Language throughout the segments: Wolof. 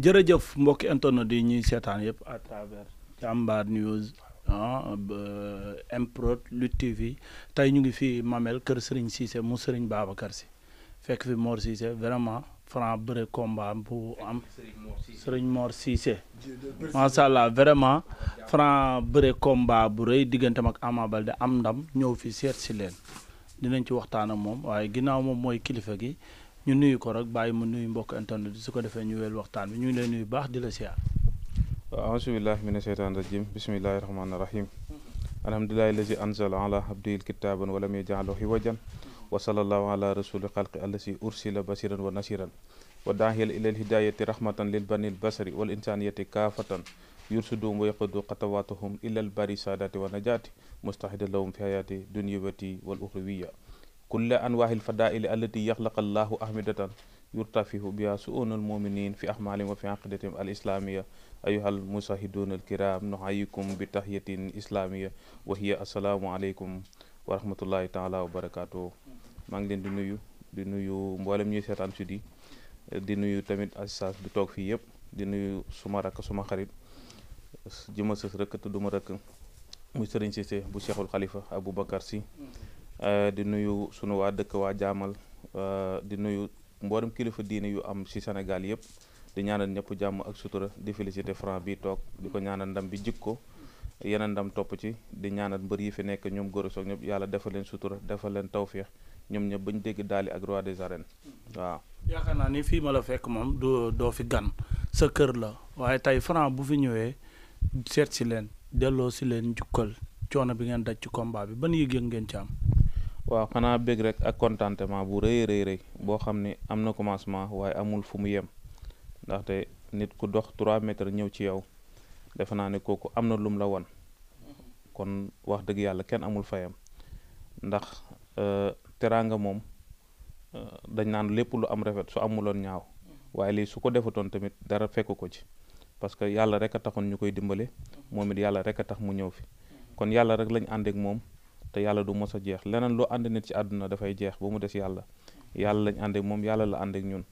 jërëjëf mbokki internet yi ñuy seetaan yëpp à travers Jambar News MPROD Lutte TV tey ñu ngi fii Mamel kër Serigne Cissé mu Serigne Babacar Sy fekk fi Mor Cissé vraiment Franc bëre combat bu am Serigne Mor Cissé macha allah vraiment Franc bëre combat bu rëy digganteem ak Ama Baldé am ndam ñëw fi seet si leen dinañ ci waxtaan ak moom waaye ginnaaw moom mooy kilifa gi. ñu nuyu ko rek bàyyi mu nuyu mbokk internet su ko defee ñu wel waxtaan bi ñu ngi lay nuyu baax di la siyaar. a'uuzu billahi mina sheytaani rajim bismillahi rahmaani rahim alhamdulillahi allazi anzala ala abdihil kitaaban wa lam yaj'alhu iwajan wa sallallahu ala rasuli xalqi allazi ursila basiran wa nasiran wa daahiyal ilal hidayati rahmatan lil banil basari wal insaniyati kaafatan yursudum wa yaqudu xatawatuhum ilal bari saadati wa najaati mustahida lahum fi hayati dunyawati wal uxrawiya kulla anwaahil fadaili allati yaxlaqa allahu ahmidatan yurtafihu biha su'unul muminin fi ahmalihim wa fi aqidatihim al islamia ayuhal musahidun al kiram nuhayikum bi tahiyatin islamia wa hiya assalaamu aleykum wa rahmatullahi taala wa barakatuh maa ngi leen di nuyu mboolem ñuy seetaan sudi di nuyu tamit assistance bi toog fii yëpp di nuyu suma rakk suma xarit ji ma sës rëkk te duma rëkk muy Serigne Cissé bu Cheikhul Khalifa Aboubacar Sy di nuyu sunu waa dëkk waa jaamal di nuyu mboolem kilifa diine yu am ci Sénégal yëpp di ñaanal ñëpp jàmm ak sutura di féliciter Franc bi toog di ko ñaanal ndam bi jikko yeneen ndam topp ci di ñaanal mbër yi fi nekk ñoom góor soog ñëpp yàlla defal leen sutura defal leen tawféex ñoom ñëpp bañ dégg daali ak roi des arènes waaw. yaakaar naa ni fii ma la fekk moom doo fi gan sa kër la waaye tey Franc bu fi ñëwee seet si leen delloo si leen njukkal coono bi ngeen daj ci combat bi ban yëg-yëg ngeen ci am. waaw xanaa bëgg rek ak contentement bu rëy boo xam ne am na commencement waaye amul fu mu yem ndaxte nit ku dox 3 mètres ñëw ci yow defe naa ne kooku am na lum la won kon wax dëgg yàlla kenn amul fayam ndax teraanga moom dañ naan lépp lu am rafet su amuloon ñaaw waaye lii su ko defatoon tamit dara fekk ko ci parce que yàlla rek a taxoon ñu koy dimbale moom it yàlla rek a tax mu ñëw fi kon yàlla rek lañ ànd ak moom. te yàlla du mos a jeex leneen loo ànd nit ci àdduna dafay jeex ba mu des yàlla lañ ànd ak moom yàlla la ànd ak ñun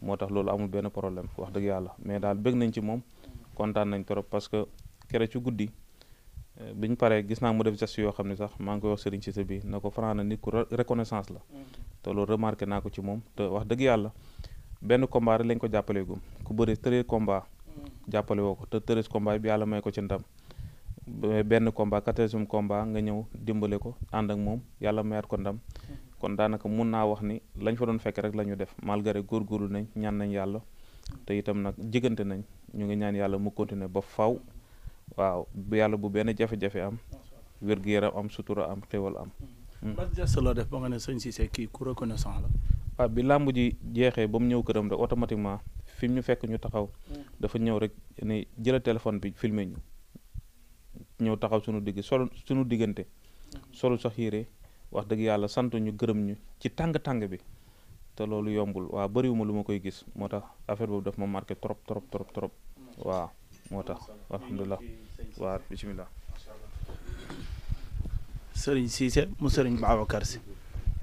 moo tax loolu amul benn problème wax dëgg yàlla mais daal bëgg nañ ci moom kontaan nañ trop parce que kere ci guddi biñ paree gis naa mu def geste yoo xam ne sax maa ngi koy wax Serigne Cissé bi na ko Franc na nit ku reconnaissance la te loolu remarqué naa ko ci moom te wax dëgg yàlla benn combat rek lañ ko jàppale gum ku bëri 13 combat jàppale woo ko te 13 combat bi yàlla may ko ci ndam benn combat 14e combat nga ñëw dimbale ko ànd ak moom yàlla mayaat ko ndam kon daanaka mun naa wax ni lañ fa doon fekk rek la ñu def malgré góorgóorlu nañ ñaan nañ yàlla te itam nag jigante nañ ñu ngi ñaan yàlla mu continuer ba faw waaw yàlla bu benn jafe-jafe am wér-gu-yaram am sutura am xéwal am. ban geste la def ba nga ne sëñ Cissé kii ku reconnaissant la. waaw bi làmb ji jeexee ba mu ñëw këram rek automatiquement fi mu ñu fekk ñu taxaw dafa ñëw rek ni jëla téléphone bi filmé ñu. ñëw taxaw suñu diggante solu sax yére wax dëgg yàlla sant ñu gërëm ñu ci tàng bi te loolu yombul waaw bëriwuma lu ma koy gis moo tax affaire boobu daf ma marqué trop waaw moo tax alhamdulilah waaw bisimilah. Serigne Cissé mu Serigne Babacar Sy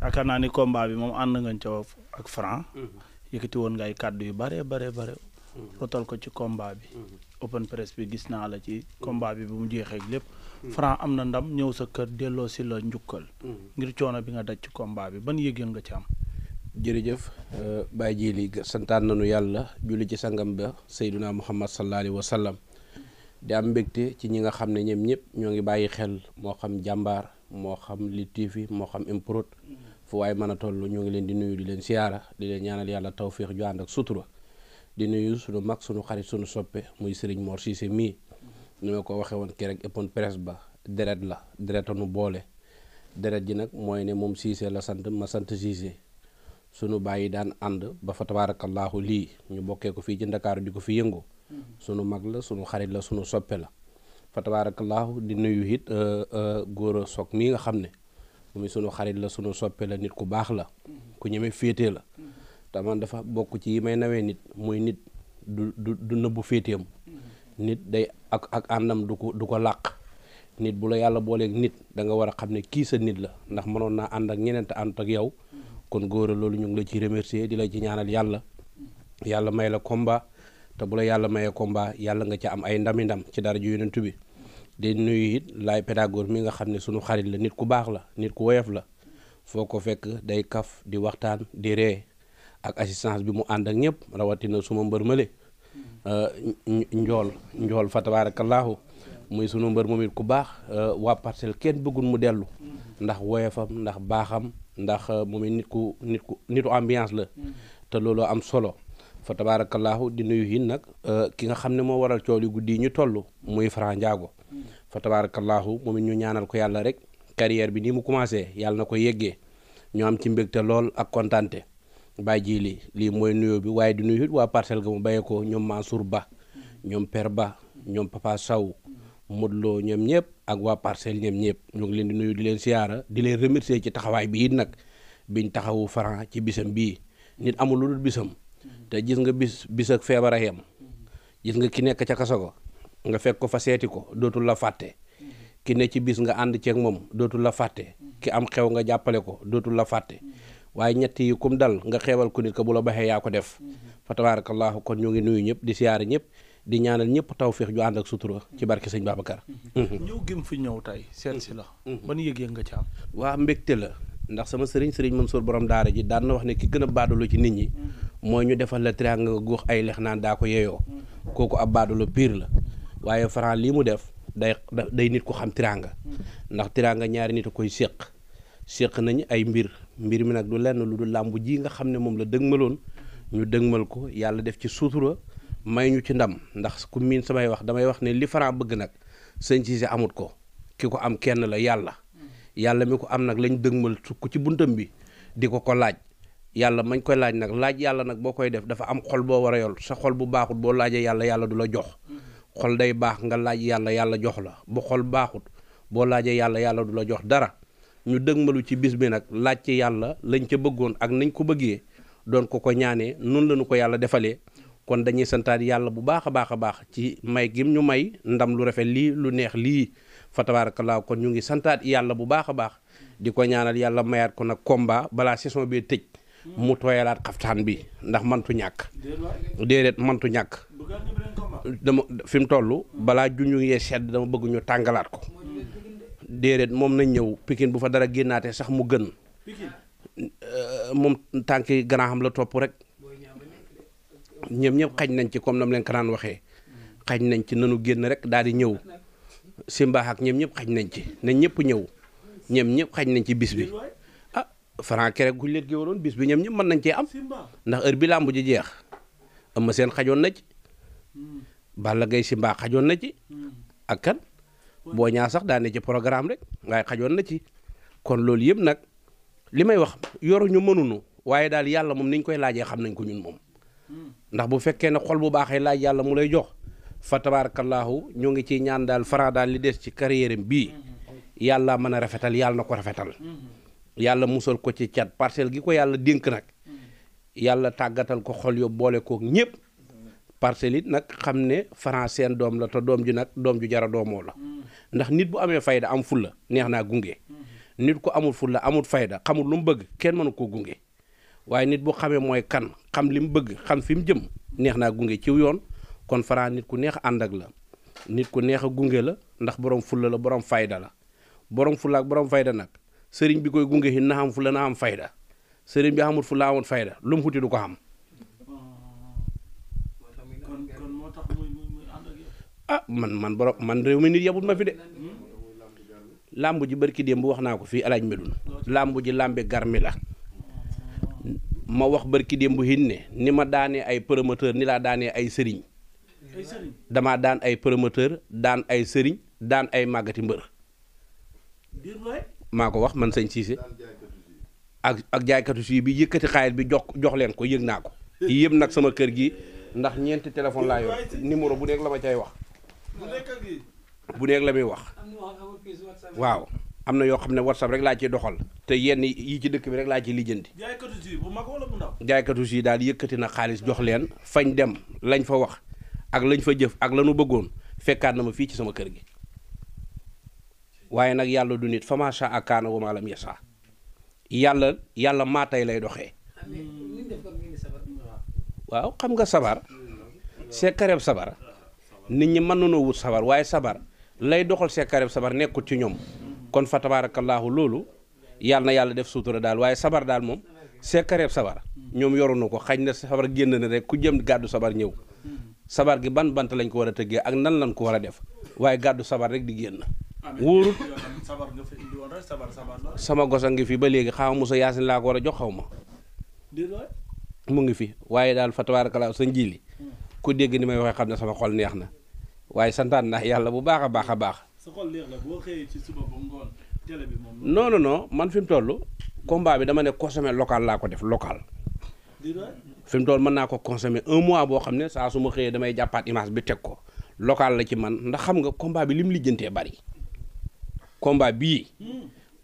yaakaar naa ni combat bi moom ànd nga ca ak Franc yëkkati woon nga ay kàddu yu bare rotal ko ci combat bi open press bi gis naa la ci combat bi bu mu jeexee lépp Franc am na ndam ñëw sa kër delloo si la njukkal ngir coono bi nga daj ci combat bi ban yëg-yëg nga ci am. jërëjëf Baye Djili santaan nañu yàlla julli ci sangam ba Seydina Muhammad sallallahu alayhi wa sallam di am mbégte ci ñi nga xam ne ñoom ñëpp ñoo ngi bàyyi xel moo xam jàmbaar moo xam Lutte TV moo xam MPROD fu waaye mën a toll ñu ngi leen di nuyu di leen siyaara di leen ñaanal yàlla tawféex ju ànd ak sutura di nuyu sunu mag sunu xarit sunu soppe muy Serigne Mor Cissé mii ni ma ko waxee woon keroog épon presse ba deret la deretanu boole deret ji nag mooy ne moom Cissé la sant ma sant Cissé sunu bàyyi daan ànd ba fa tabaarakallaahu lii ñu bokkee ko fii ci Ndakaaru di ko fi yëngu sunu mag la sunu xarit la sunu soppe la fa tabaarakallaahu di nuyu it góor soog mii nga xam ne muy sunu xarit la sunu soppe la nit ku baax la ku ñeme féete la te man dafa bokk ci yi may nawee nit muy nit du nëbbu féeteem nit day ak àndam du ko làq nit bu la yàlla booleeg nit da nga war a xam ne kii sa nit la ndax mënoon naa ànd ak ñeneen te ànd ak yow kon góor loolu ñu ngi la ci remercier di la ci ñaanal yàlla may la combat te bu la yàlla mayee combat yàlla nga ca am ay ndam ci dara ju yonent bi di nuyu it laay pédagogue mi nga xam ne sunu xarit la nit ku baax la nit ku woyof la foo ko fekk day kaf di waxtaan di ree ak assistance bi mu ànd ak ñëpp rawatina suma mbër mële njool fa tabaarakallaahu muy sunu mbër moom it ku baax waa Parcelles kenn bëggul mu dellu ndax woyofam ndax baaxam ndax moom it nitu ambiance la te looloo am solo fa tabaarakallaahu di nuyu hin nag ki nga xam ne moo waral coow li guddi yi ñu toll muy Franc Ndiago fa tabaarakallaahu moom it ñu ñaanal ko yàlla rek carrière bi ni mu commencé yàlla na ko yeggee ñu am ci mbégte lool ak kontante bàyyi ji lii mooy nuyoo bi waaye di nuyu waa Parcelles ga mu bàyyee ko ñoom Mansour Ba ñoom Père Ba ñoom Papa Sow Modou Lo ñoom ñëpp ak waa Parcelles ñoom ñëpp ñu ngi leen di nuyu di leen siyaara di leen remercier ci taxawaay bi it nag biñ taxawu Franc ci bisam bii nit amul lu dul bisam te gis nga bis ak feebar a yem gis nga ki nekk ca kaso ko nga fekk ko fa seeti ko dootul la fàtte ki ne ci bis nga ànd ceeg moom dootul la fàtte ki am xew nga jàppale ko dootul la fàtte waaye ñett yi kum dal nga xeebal ko nit ko bu la baxee yaa ko def fa tabaarakallaahu kon ñu ngi nuyu ñëpp di siyaare ñëpp di ñaanal ñëpp tawféex ju ànd ak sutura ci barke sëñ Babacar. ñëw gim fi ñëw tey seet si la. ban yëg-yëg nga ci am. waa mbégte la ndax sama sëriñ Mansour borom daara ji daan na wax ne ki gën a baadulu ci nit ñi mooy ñu defal la triangle nga guux ay lex naan daa ko yeyoo kooku ab baadulu pire la waaye Franc lii mu def day nit ko xam triangle ndax triangle ñaari nit a koy séq nañu ay mbir mi nag du lenn lu du làmbu ji nga xam ne moom la dëgmaloon ñu dëgmal ko yàlla def ci sutura may ñu ci ndam ndax ku miin samay wax damay wax ne li Franc bëgg nag sëñ Cissé amut ko ki ko am kenn la yàlla mi ko am nag lañ dëgmal sukk ci buntam bi di ko laaj yàlla mañ koy laaj nag laaj yàlla nag boo koy def dafa am xol boo war a yor sa xol bu baaxut boo laajee yàlla du la jox xol day baax nga laaj yàlla jox la bu xol baaxut boo laajee yàlla du la jox dara ñu dëgmalu ci bis bi nag laaj ci yàlla lañ ca bëggoon ak nañ ko bëggee doon ko ñaanee noonu lañu ko yàlla defalee kon dañuy santaat yàlla bu baax a baax ci may gim ñu may ndam lu rafet lii lu neex lii fa tabaarakallaa kon ñu ngi santaat yàlla bu baax a baax di ko ñaanal yàlla mayaat ko nag combat balaa saison bi tëj mu tooyalaat xaftaan bi ndax mantu ñàkk déedéet mantu ñàkk dama fi mu toll balaa junju yee sedd dama bëgg ñu tàngalaat ko déedéet moom nañ ñëw Pikine bu fa dara génnaatee sax mu gën moom tànki grand xam la topp rek ñëpp xaj nañ ci comme nam leen ko daan waxee xaj nañ ci nanu génn rek daal di ñëw Simba ak ñëpp xaj nañ ci nañ ñëpp ñëw ñëpp xaj nañ ci bis bi ah Franc kere guñ leen géwaloon bis bi ñëpp mën nañ cee am ndax heure bi làmb ji jeex Eumeu Sène xajoon na ci Balla Gaye Simba xajoon na ci ak kan boo ñaa sax daane ci programme rek waaye xajoon na ci kon loolu yëpp nag li may wax yoruñu mënuñu waaye daal yàlla moom niñ koy laajee xam nañ ko ñun moom ndax bu fekkee ne xol bu baaxee laaj yàlla mu lay jox fa tabaarakallaahu ñu ngi ciy ñaan daal Franc daal li des ci carrière bii yàlla mën a rafetal yàlla na ko rafetal yàlla musal ko ci cat Parcelles gi ko yàlla dénk nag yàlla tàggatal ko xol yo boole kook ñëpp Parcelles it nag xam ne Franc seen doom la te doom ji nag doom ju jara doomoo la ndax nit bu amee fayda am fulla neex naa gunge nit ko amul fulla amul fayda xamul lu mu bëgg kenn mënu koo gunge waaye nit bu xamee mooy kan xam li mu bëgg xam fi mu jëm neex naa gunge ciw yoon kon Franc nit ku neex ànd ak la nit ku neex a gunge la ndax borom fulla la borom fayda la borom fulla ak borom fayda nag sëriñ bi koy gunge yi na am fulla na am fayda sëriñ bi amul fulla amul fayda lu mu xuti du ko xam. ah man réew mi nit yabut ma fi de làmb ji barki démb wax naa ko fii alaaj Medoune làmb ji làmbe garmi la ma wax barki démb hin ne ni ma daanee ay promoteur ni laa daanee ay sëriñ damaa daan ay promoteur daan ay sëriñ daan ay màggati mbër maa ko wax man sëñ Cissé ak jaaykatu si bi yëkkati xaalis bi jox leen ko yëg naa ko yëpp nag sama kër gi ndax ñeenti téléphone laa yor numéro bu nekk la ma cay wax bu nekk la muy wax waaw am na yoo xam ne WhatsApp rek laa ciy doxal te yenn yi ci dëkk bi rek laa ciy lijjanti jaaykatu si daal yëkkati na xaalis jox leen fañ dem lañ fa wax ak lañ fa jëf ak lañu bëggoon fekkaat na ma fii ci sama kër gi waaye nag yàlla du nit fa maa shaa kaana wa maa lam yasaa yàlla maa tey lay doxee waaw xam nga sabar sekkareeb sabar nit ñi mën nañoo wut sabar waaye sabar lay doxal sekkareeb sabar nekkut ci ñoom kon fa tabaarakallaahu loolu yàlla na yàlla def suutura daal waaye sabar daal moom sekkareeb sabar ñoom yorunu ko xañ na sabar génn na rek ku jëm gàddu sabar ñëw sabar gi ban bant lañ ko war a tëggee ak nan lañ ko war a def waaye gàddu sabar rek di génn wóorut sama gosa ngi fi ba léegi xaw ma Moussa Yaasin laa ko war a jox xaw ma mu ngi fi waaye daal fa tabaarakallaahu sa njiili ku dégg ni may waxee xam ne sama xol neex na waaye santaan na yàlla bu baax a baax a baax. sa xol neex la boo xëyee ci suba ba ngoon télé bi moom. non non man fi mu toll combat bi dama ne consommer local laa ko def local. fi mu toll mën naa ko consommer un mois boo xam ne saa su ma xëyee damay jàppaat image bi teg ko local la ci man ndax xam nga combat bi lim lijjantee bari. combat bii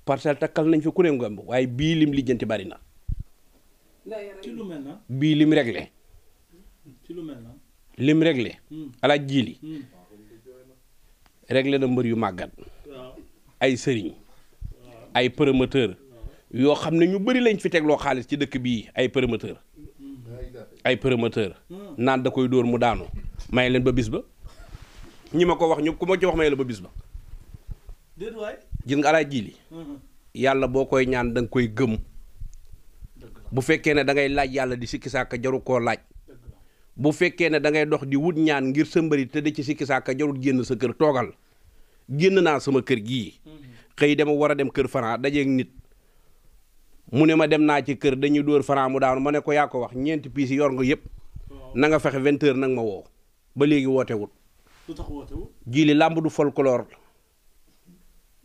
parcelle takkal nañ fi ku ne ngomb waaye bii lim lijjanti bari na. ci lu mel na. bii lim réglé. ci lu mel na. lim réglé. alaaj jiili. réglé na mbër yu màggat. ay sëriñ. ay promoteur yoo xam ne ñu bari lañ fi tegloo xaalis ci dëkk bii ay promoteur naan da koy dóor mu daanu may leen ba bis ba ñi ma ko wax ñu ku ma ci wax may la ba bis ba. gis nga alaaj jiili. yàlla boo koy ñaan da nga koy gëm. bu fekkee ne da ngay laaj yàlla di sikki saaka jaru koo laaj. bu fekkee ne da ngay dox di wut ñaan ngir sa mbëri te di ci sikki saaka jarul génn sa kër toogal génn naa sama kër gii xëy dama war a dem kër Franc dajeeg nit mu ne ma dem naa ci kër dañuy dóor Franc mu daanu ma ne ko yaa ko wax ñeenti piis yi yor nga yëpp na nga fexe 20 heures nag ma woo ba léegi wootewul jiili làmb du folklore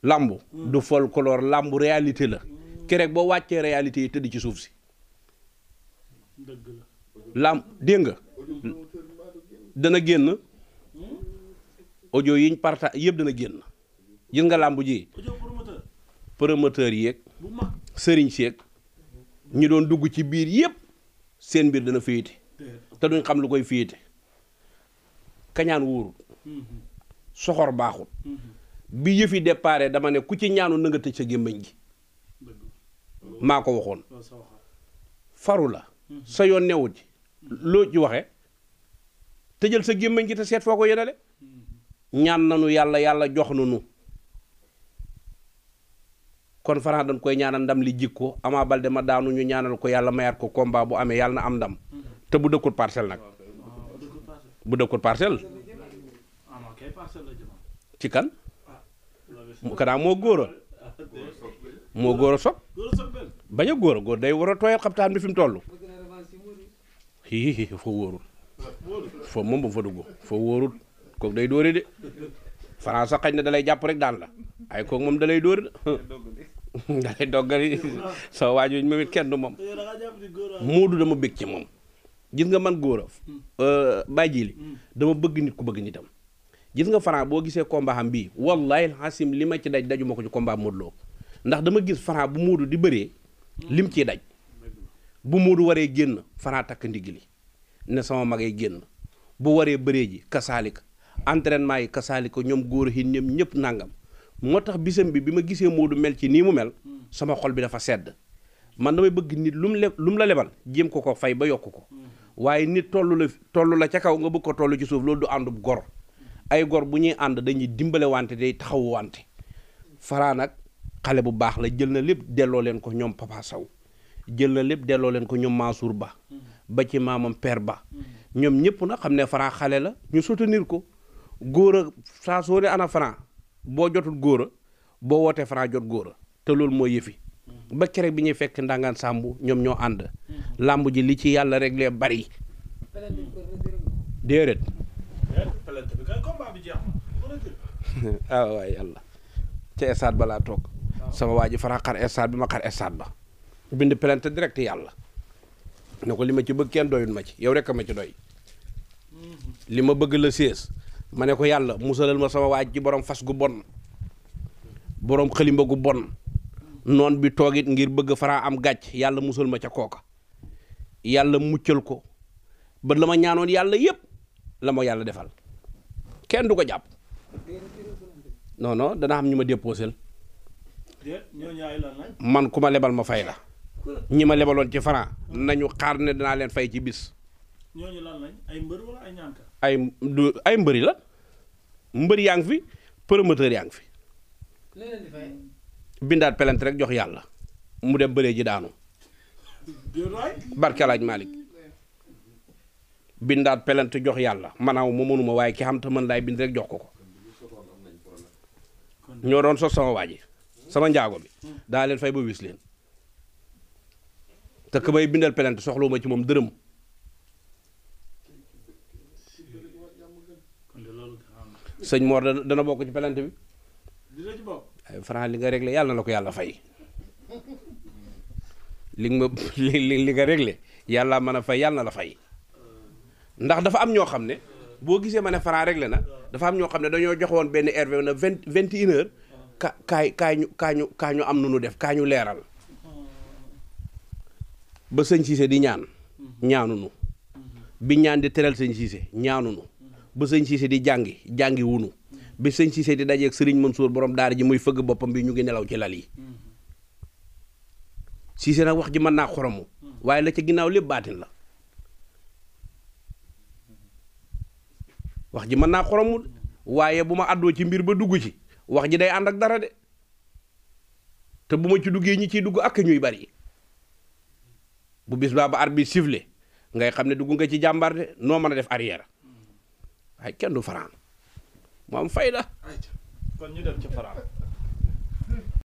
làmb du folklore làmb réalité la keroog boo wàccee réalité yi tëdd ci suuf si làmb dégg nga dana génn audio yiñ parta yëpp dana génn gis nga làmb ji promoteur yeeg sëriñ seeg ñu doon dugg ci biir yëpp seen mbir dana féete te duñ xam lu koy féete kañaan wóorul soxor baaxul bi yëfi déparé dama ne ku ci ñaanu na nga tëj sa gémmañ gi maa ko waxoon faru la sa yoon newut ci loo ci waxe tëjal sa gémmañ gi te seet foo ko yenale ñaan nanu yàlla jox nanu kon Franc dañ koy ñaanal ndam li jikko Ama Baldé ma daanu ñu ñaanal ko yàlla mayaat ko combat bu amee yàlla na am ndam te bu dëkkul parcelle nag bu dëkkul parcelle ci kan kanaa moo góor a sob bañ a góor day war a tooyal xabtaan bi fi mu toll foo wóorul foo moom ba fa dugg foo wóorul kooku day dóore de Franc sax xañ na dalay jàpp rek daan la ay kooku moom dalay dóore de dalay doggali soo waaju moom it kenn du moom muudu dama bëgg ci moom gis nga man góor a bàyyi ji li dama bëgg nit ku bëgg nitam gis nga Franc boo gisee combat xam bii wallahi xasim li ma ci daju ma ko ci combat Modou Lo ndax dama gis Franc bu muudu di bëree lim ciy daj bu muudu waree génn Franc takk ndigg li ne sama magay génn bu waree bëree ji kasaalika entraînement yi kasaalika ñoom góor yi ñoom ñëpp nangam moo tax bisam bi ma gisee Modou mel ci nii mu mel sama xol bi dafa sedd man damay bëgg nit lu mu la lebal jéem ko fay ba yokk ko waaye nit tollu la ca kaw nga bëgg ko toll ci suuf loolu du àndub gor ay gor bu ñuy ànd dañuy dimbale wante day taxawu wante Franc nag xale bu baax la jël na lépp delloo leen ko ñoom Papa Sow jël na lépp delloo leen ko ñoom Mansour ba ci maamam Père Ba ñoom ñëpp nag xam ne Franc xale la ñu soutenir ko góor a saa soo ne ana Franc boo jotul góor a boo wootee Franc jot góor a te loolu mooy yëfi ba keroog bi ñuy fekk ndangaan sàmbu ñoom ñoo ànd làmb ji li ci yàlla réglé bari déedéet waaye yàlla ca stade ba laa toog sama waa ji Franc xar stade bi ma xar stade ba bind plainte direct yàlla ne ko li ma ci bëgg kenn doyul ma ci yow rek a ma ci doy li ma bëgg la sées ma ne ko yàlla musalal ma sama waaj ci borom fas gu bon borom xëlimba gu bon noon bi toogit ngir bëgg Franc am gàcc yàlla musal ma ca kooka yàlla muccal ko ba la ma ñaanoon yàlla yépp la ma yàlla defal kenn du ko jàpp non non dana xam ñu ma déposé man ku ma lebal ma fay la ñi ma lebaloon ci Franc nañu xaar ne danaa leen fay ci bis ñooñu lan lañ ay mbër wala ay ñaanka. ay mbëri la mbër yaa ngi fi promoteur yaa ngi fi. bindaat pelent rek jox yàlla mu dem bëree ji daanu. barke Alaaj Malick bindaat pelent jox yàlla manaaw ma mënuma waaye ki xam te mën laay bind rek jox ko. ñoo doon sos sama waaji sama njaago bi daa leen fay ba wis leen te ka may bindal pelent soxluma ci moom dërëm. sëñ Mor dana bokk ci pelent bi. ay Franc li nga réglé yàlla na la ko yàlla fay li nga réglé yàlla mën a fay yàlla na la fay ndax dafa am ñoo xam ne boo gisee ma ne Franc réglé na dafa am ñoo xam ne dañoo joxoon benn RV na 21 heures kaay ñu am nu nu def kaay ñu leeral ba sëñ Cissé di ñaanunu bi ñaan di teral sëñ Cissé ñaanunu ba sëñ Cissé di jàngi wunu bi sëñ Cissé di dajeeg Serigne Mansour borom daara ji muy fëgg boppam bi ñu ngi nelaw ci lal yi Cissé nag wax ji mën naa xoromu waaye la ca ginnaaw lépp baatin la wax ji mën naa xoromu waaye bu ma àddoo ci mbir ba dugg ci wax ji day ànd ak dara de te bu ma ci duggee ñi ciy dugg ak ñuy bari bu bis baa ba arbitre sifflé ngay xam ne dugg nga ci jàmbaar de noo mën a def arrière waaye kenn du Franc moom fayda kon ñu dem ci Franc